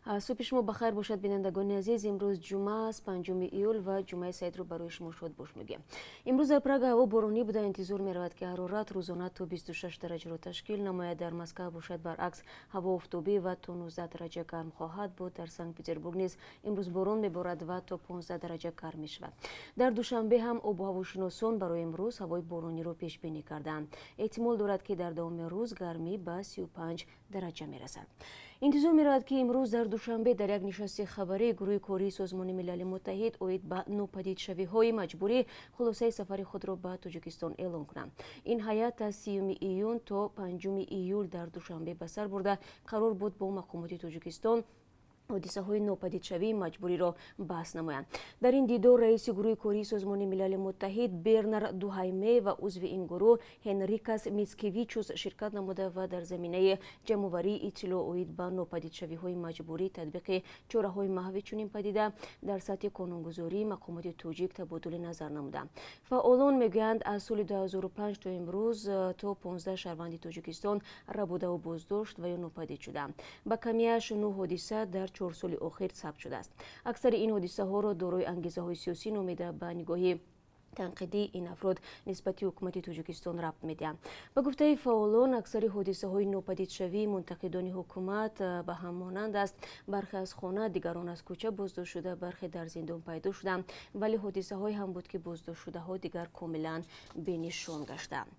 Субҳи шумо бахайр бошад, бинандагони азиз. Имрӯз ҷумъа аст, 5 июл, ва Ҷумъаи саидро барои шумо шодбош мегӯям. Имрӯз дар Прага ҳаво боронӣ буда, интизор меравад, ки ҳарорат рӯзона то 26 дараҷаро ташкил намояд. Дар Москав бошад, баръакс, ҳаво офтобӣ ва то 19 дараҷа гарм хоҳад буд. Дар Санкт Петербург низ имрӯз борон меборад ва то 15 дараҷа гарм мешавад. Дар Душанбе ҳам обуҳавошиносон барои имрӯз ҳавои борониро пешбинӣ кардаанд. Эҳтимол дорад, ки дар давоми рӯз гармӣ ба 35 дараҷа мерасад. Интизор меравад, ки имрӯз дар Душанбе дар як нишасти хабарӣ гурӯҳи кории Созмони Милали Муттаҳид оид ба нопадидшавиҳои маҷбурӣ хулосаи сафари худро ба Тоҷикистон эълон кунанд. Ин ҳайат аз 30 июн то 5 июл дар Душанбе ба сар бурда, қарор буд бо мақомоти Тоҷикистон ҳодисаҳои нопадидшавии маҷбуриро баҳс намоянд. Дар ин дидор раиси гурӯҳи кории Созмони Милали Муттаҳид Бернар Дуҳайме ва узви ин гурӯҳ Ҳенрикас Мицкевичус ширкат намуда ва дар заминаи ҷамъоварии иттилоъ оид ба нопадидшавиҳои маҷбурӣ, татбиқи чораҳои маҳви чунин падида дар сатҳи қонунгузории мақомоти тоҷик табодули назар намуданд. Фаъолон мегӯянд, аз соли 2005 то имрӯз то 15 шаҳрванди Тоҷикистон рабудаву боздошт ва ё нопадид шуданд. Ба камияш нӯ ҳодиса дар 4 соли охир сабт шудааст. Аксари ин ҳодисаҳоро дорои ангезаҳои сиёсӣ номида, ба нигоҳи танқидии ин афрод нисбати ҳукумати Тоҷикистон рабт медиҳанд. Ба гуфтаи фаъолон, аксари ҳодисаҳои нопадидшавии мунтақидони ҳукумат ба ҳам монанд аст: бархе аз хона, дигарон аз кӯча боздошт шуда, бархе дар зиндон пайдо шуданд, вале ҳодисаҳое ҳам буд, ки боздоштшудаҳо дигар комилан бенишон гаштанд.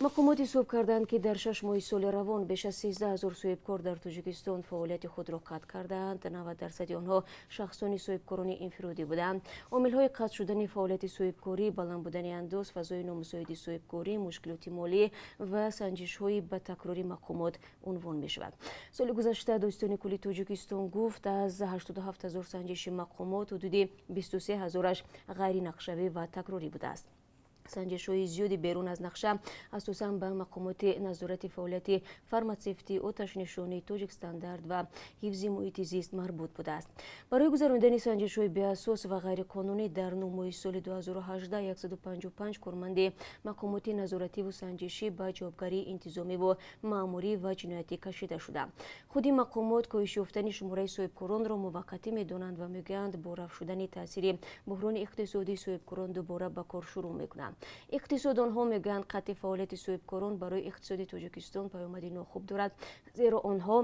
Мақомот ҳисоб карданд, ки дар 6 моҳи соли равон беш аз 13 000 соҳибкор дар Тоҷикистон фаъолияти худро қатъ кардаанд. 90 дарсади онҳо шахсони соҳибкорони инфиродӣ буданд. Омилҳои қатъ шудани фаъолияти соҳибкорӣ баланд будани андоз, фазои номусоиди соҳибкорӣ, мушкилоти молӣ ва санҷишҳои ба такрори мақомот унвон мешавад. Соли гузашта Додситони кулли Тоҷикистон гуфт, аз 87 ҳазор санҷиши мақомот ҳудуди 23 ҳазораш ғайринақшавӣ ва такрорӣ будааст. Санҷишҳои зиёди берун аз нақша асосан ба мақомоти назорати фаъолияти фарматсевтӣ, оташнишонӣ, Тоҷикстандарт ва ҳифзи муҳити зист марбут будааст. Барои гузаронидани санҷишҳои беасос ва ғайриқонунӣ дар 9 моҳи соли 2018 155 корманди мақомоти назоративу санҷишӣ ба ҷавобгарии интизомиву маъмурӣ ва ҷиноятӣ кашида шуданд. Худи мақомот коҳиш ёфтани шумораи соҳибкоронро муваққатӣ медонанд ва мегӯянд, бо рафъ шудани таъсири буҳрони иқтисодӣ соҳибкорон дубора ба кор шурӯъ мекунанд. Иқтисодонҳо мегӯянд, қатъи фаъолияти соҳибкорон барои иқтисоди Тоҷикистон паёмади нохуб дорад, зеро онҳо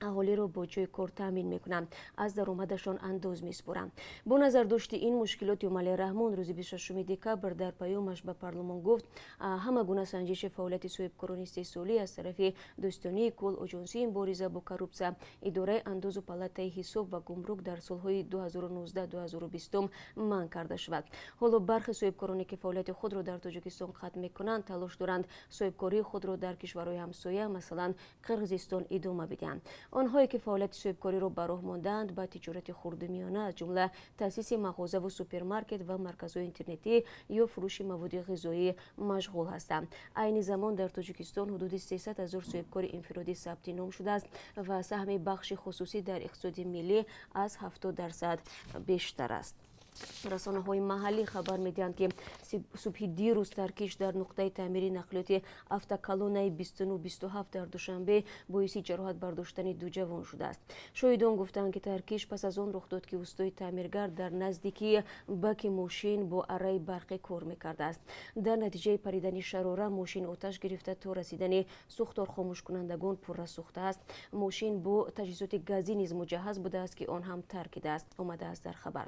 аҳолиро бо ҷойи кор таъмин мекунанд, аз даромадашон андоз месупоранд. Бо назардошти ин мушкилот Эмомалӣ Раҳмон рӯзи 26 декабр дар паёмаш ба парлумон гуфт, ҳама гуна санҷиши фаъолияти соҳибкорони истеҳсолӣ аз тарафи Додситонии кулл, Оҷонсии мубориза бо коррупсия, Идораи андозу Палатаи ҳисоб ва гумрук дар солҳои 2019-2020 манъ карда шавад. Ҳоло бархе соҳибкороне, ки фаъолияти худро дар Тоҷикистон қатъ мекунанд, талош доранд соҳибкории худро дар кишварҳои ҳамсоя, масалан Қирғизистон, идома бидиҳанд. Онҳое, ки фаъолияти соҳибкориро ба роҳ мондаанд, ба тиҷорати хурду миёна, аз ҷумла таъсиси мағозаву супермаркет ва марказҳои интернетӣ ё фурӯши маводи ғизоӣ машғул ҳастанд. Айни замон дар Тоҷикистон ҳудуди 300 ҳазор соҳибкори инфиродӣ сабти ном шудааст ва саҳми бахши хусусӣ дар иқтисоди миллӣ аз 70 дарсад бештар аст. Расонаҳои маҳаллӣ хабар медиҳанд, ки субҳи дирӯз таркиш дар нуқтаи таъмири нақлиёти автоколоннаи 2927 дар Душанбе боиси ҷароҳат бардоштани ду ҷавон шудааст. Шоҳидон гуфтанд, ки таркиш пас аз он рух дод, ки устои таъмиргар дар наздикии баки мошин бо арраи барқӣ кор мекардааст. Дар натиҷаи паридани шарора мошин оташ гирифта, то расидани сӯхторхомӯшкунандагон пурра сӯхтааст. Мошин бо таҷҳизоти газӣ низ муҷаҳҳаз будааст, ки он ҳам таркидааст, омадааст дар хабар.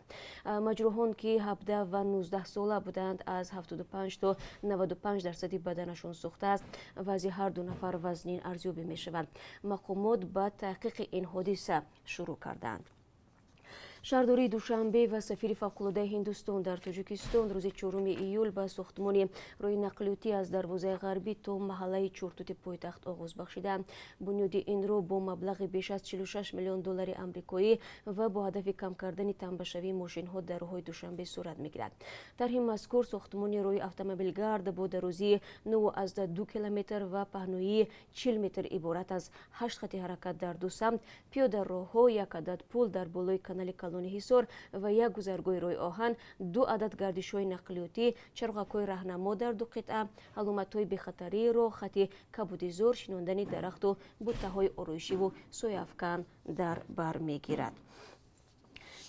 Маҷрӯҳон, ки 17 ва 19 сола буданд, аз 75 то 95 дарсади баданашон сӯхтааст. Вазъи ҳар ду нафар вазнин арзёбӣ мешавад. Мақомот ба таҳқиқи ин ҳодиса шурӯъ кардаанд. Шаҳрдории Душанбе ва сафири фавқулодаи Ҳиндустон дар Тоҷикистон рӯзи 4 июл ба сохтмони роҳи нақлиётӣ аз дарвозаи ғарбӣ то маҳаллаи Чортути пойтахт оғоз бахшиданд. Бунёди ин роҳ бо маблағи беш аз 46 миллион доллари амрикоӣ ва бо ҳадафи кам кардани тамбашавии мошинҳо дар роҳҳои Душанбе сурат мегирад. Тарҳи мазкур сохтмони роҳи автомобилгард бо дарозии 9,2 километр ва паҳноии 40 метр, иборат аз ҳашт хати ҳаракат дар ду самт, пиёдароҳҳо, як адад пул дар болои канали калони калони Ҳисор ва як гузаргоҳи роҳи оҳан, ду адад гардишҳои нақлиётӣ, чароғакҳои раҳнамо дар ду қитъа, аломатҳои бехатарии роҳ, хати кабудизор, шинондани дарахту буттаҳои ороишиву сояафкан дар бар мегирад.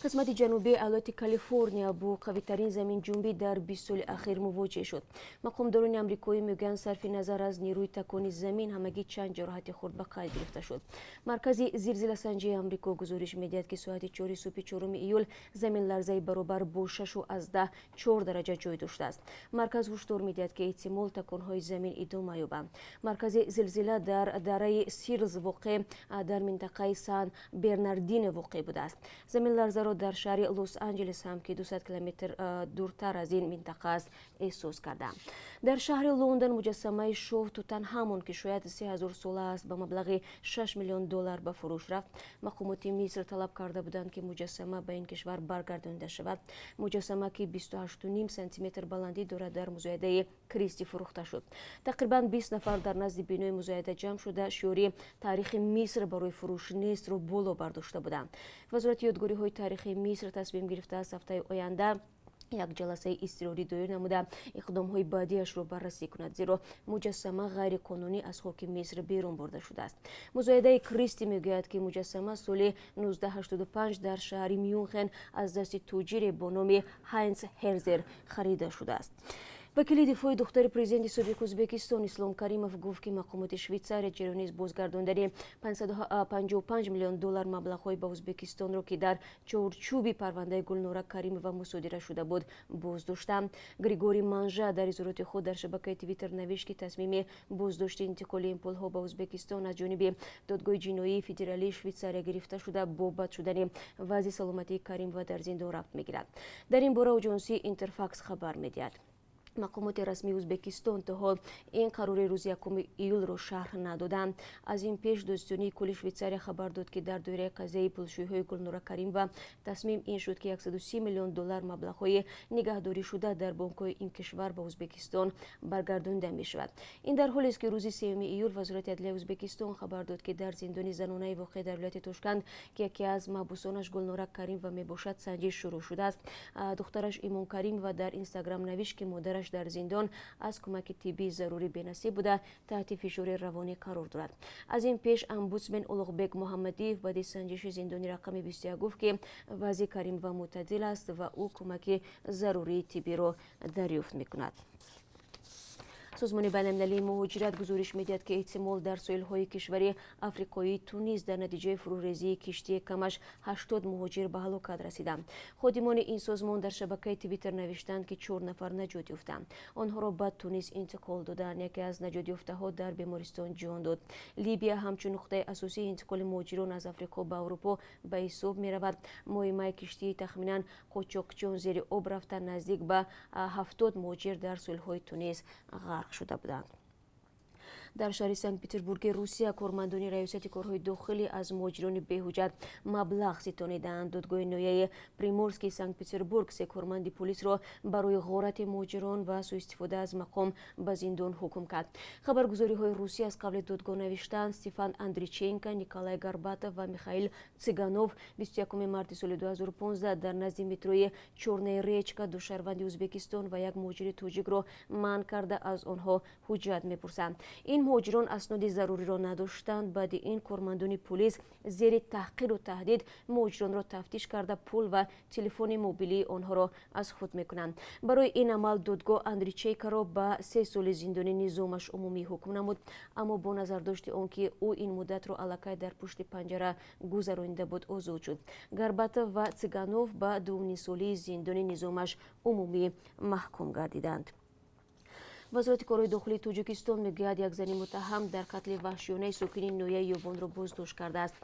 Қисмати ҷанубии иёлати Калифорния бо қавитарин заминҷунбӣ дар 20 соли ахир мувоҷеҳ шуд. Мақомдорони амрикоӣ мегӯянд, сарфи назар аз нерӯи такони замин, ҳамагӣ чанд ҷароҳати хурд ба қайд гирифта шуд. Маркази зилзиласанҷии Амрико гузориш медиҳад, ки соати 4 субҳи 4 июл заминларзаи баробар бо 6,4 дараҷа ҷой доштааст. Марказ ҳушдор медиҳад, ки эҳтимол таконҳои замин идома ёбанд. Маркази зилзила дар дараи Сирлз воқеъ дар минтақаи Сан Бернардино воқеъ будааст. Заминларзаро дар шаҳри Лос Анҷелес ҳам, ки 200 километр дуртар аз ин минтақа аст, эҳсос карданд. Дар шаҳри Лондон муҷассамаи шоҳ Тутанҳамон, ки шояд 3000 сола аст, ба маблағи 6 миллион доллар ба фурӯш рафт. Мақомоти Миср талаб карда буданд, ки муҷассама ба ин кишвар баргардонида шавад. Муҷассама, ки 28,5 сантиметр баландӣ дорад, дар музоядаи Кристи фурӯхта шуд. Тақрибан 20 нафар дар назди бинои музояда ҷамъ шуда, шиори «Таърихи Миср барои фурӯш нестро» боло бардошта буданд. Вазорати ёдгориҳои таърихии Миср тасмим гирифтааст, ҳафтаи оянда як ҷаласаи изтирорӣ доир намуда, иқдомҳои баъдиашро баррасӣ кунад, зеро муҷассама ғайриқонунӣ аз хоки Миср берун бурда шудааст. Музоядаи Кристи мегӯяд, ки муҷассама соли 1985 дар шаҳри Мюнхен аз дасти тоҷире бо номи Ҳайнс Ҳерзер харида шудааст. Вакили дифои духтари президенти собиқ Ӯзбекистон Ислом Каримов гуфт, ки мақомоти Швейтсария ҷараёни бозгардондани 555 миллион доллар маблағҳои ба Ӯзбекистонро, ки дар чорчӯби парвандаи Гулнора Каримова мусодира шуда буд, боздоштанд. Григорий Манжа дар изҳороти худ дар шабакаи Твиттер навишт, ки тасмими боздошти интиқоли ин пулҳо ба Ӯзбекистон аз ҷониби додгоҳи ҷиноии федералии Швейтсария гирифта шуда, бо бад шудани вазъи саломатии Каримова дар зиндон рабт мегирад. Дар ин бора оҷонсии Интерфакс хабар медиҳад. Мақомоти расмии Ӯзбекистон то ҳол ин қарори рӯзи 1 июлро шарҳ надоданд. Аз ин пеш додситонии кулли Швейтсария хабар дод, ки дар доираи қазияи пулшӯиҳои Гулнора Каримова тасмим ин шуд, ки 130 миллион доллар маблағҳои нигаҳдорӣ шуда дар бонкҳои ин кишвар ба Ӯзбекистон баргардонида мешавад. Ин дар ҳолест, ки рӯзи 3 июл Вазорати адлияи Ӯзбекистон хабар дод, ки дар зиндони занонаи воқеъ дар вилояти Тошканд, ки яке аз маҳбусонаш Гулнора Каримова мебошад, санҷиш шурӯъ шудааст. Духтараш Имон Каримова дар Инстаграм навишт, ки модараш дар зиндон аз кӯмаки тиббии зарурӣ бенасиб буда, таҳти фишори равонӣ қарор дорад. Аз ин пеш омбудсмен Улуғбек Муҳаммадиев баъди санҷиши зиндони рақами 21 гуфт, ки вазъи Каримова мӯътадил аст ва ӯ кӯмаки зарурии тиббиро дарёфт мекунад. Созмони байналмилалии муҳоҷират гузориш медиҳад, ки эҳтимол дар соҳилҳои кишвари африқоии Тунис дар натиҷаи фурӯрезии киштие камаш 80 муҳоҷир ба ҳалокат расиданд. Ходимони ин созмон дар шабакаи Твиттер навиштанд, ки чор нафар наҷот ёфтанд, онҳоро ба Тунис интиқол доданд. Яке аз наҷотёфтаҳо дар бемористон ҷон дод. Либия ҳамчун нуқтаи асосии интиқоли муҳоҷирон аз Африқо ба Аврупо ба ҳисоб меравад. Моҳи май киштии тахминан қочоқчиён зери об рафта, наздик ба 70 муҳоҷир дар соҳилҳои Тунис ғарқ шуда буданд. Дар шаҳри Санкт Петербурги Русия кормандони раёсати корҳои дохилӣ аз муҳоҷирони беҳуҷҷат маблағ ситонидаанд. Додгоҳи ноҳияи Приморскии Санкт Петербург се корманди полисро барои ғорати муҳоҷирон ва суистифода аз мақом ба зиндон ҳукм кард. Хабаргузориҳои Русия аз қавли додгоҳ навиштаанд, Стефан Андриченко, Николай Горбатов ва Михаил Цыганов 21 марти соли 2015 дар назди метрои Чёрная Речка ду шаҳрванди Ӯзбекистон ва як муҳоҷири тоҷикро манъ карда, аз онҳо ҳуҷҷат мепурсанд. Ин муҳоҷирон асноди заруриро надоштанд. Баъди ин кормандони полис зери таҳқиру таҳдид муҳоҷиронро тафтиш карда, пул ва телефони мобилии онҳоро аз худ мекунанд. Барои ин амал додгоҳ Андричейкаро ба 3 соли зиндони низомаш умумӣ ҳукм намуд, аммо бо назардошти он ки ӯ ин муддатро аллакай дар пушти панҷара гузаронида буд, озод шуд. Горбатов ва Цыганов ба 2,5 солии зиндони низомаш умумӣ маҳкум гардиданд. Вазорати корҳои дохилии Тоҷикистон мегӯяд, як зани муттаҳам дар қатли ваҳшиёнаи сокини ноҳияи Ёвонро боздошт кардааст.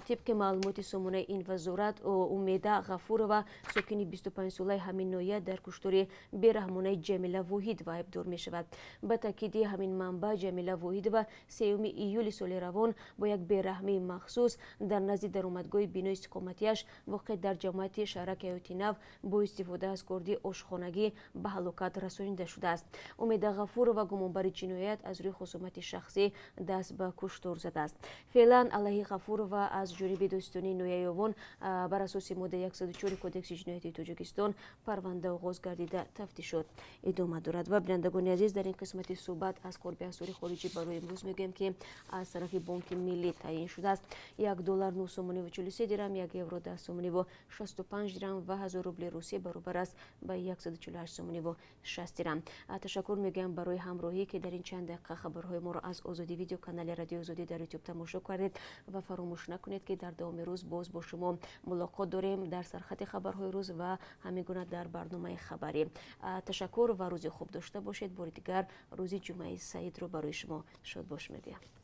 Тибқи маълумоти сомонаи ин вазорат, Умеда Ғафурова, сокини 25-солаи ҳамин ноҳия, дар куштори бераҳмонаи Ҷамила Воҳидова айбдор мешавад. Ба таъкиди ҳамин манбаъ, Ҷамила Воҳидова 3 июли соли равон бо як бераҳмии махсус дар назди даромадгоҳи бинои истиқоматиаш, воқеъ дар ҷамоати шаҳраки Ҳаёти Нав, бо истифода аз корди ошхонагӣ ба ҳалокат расонида шудааст. Умеда Ғафурова гумонбари ҷиноят аз рӯи хусумати шахсӣ даст ба куштор задааст. Феълан алайҳи Ғафурова аз ҷониби додситонии ноҳияи Ёвон бар асоси моддаи 104 Кодекси ҷиноятии Тоҷикистон парванда оғоз гардида, тафтишот идома дорад. Ва, бинандагони азиз, дар ин қисмати суҳбат аз қурби асъори хориҷӣ барои имрӯз мегӯем, ки аз тарафи Бонки Миллӣ таъйин шудааст: 1 доллар 9 сомониву 43 дирам, 1 евро 10 сомониву 65 дирам ва 1000 рубли русия баробар аст ба 148 сомониву 60 дирам. Ташаккур мегӯям барои ҳамроҳӣ, ки дар ин чанд дақиқа хабарҳои моро аз Озодӣ Видео, канали Радиои Озодӣ дар Ютуб тамошо кардед. Ва фаромӯш накунед, ки дар давоми рӯз боз бо шумо мулоқот дорем дар сархати хабарҳои рӯз ва ҳамин гуна дар барномаи хабарӣ. Ташаккур ва рӯзи хуб дошта бошед. Бори дигар рӯзи Ҷумъаи саидро барои шумо шодбош мегӯям.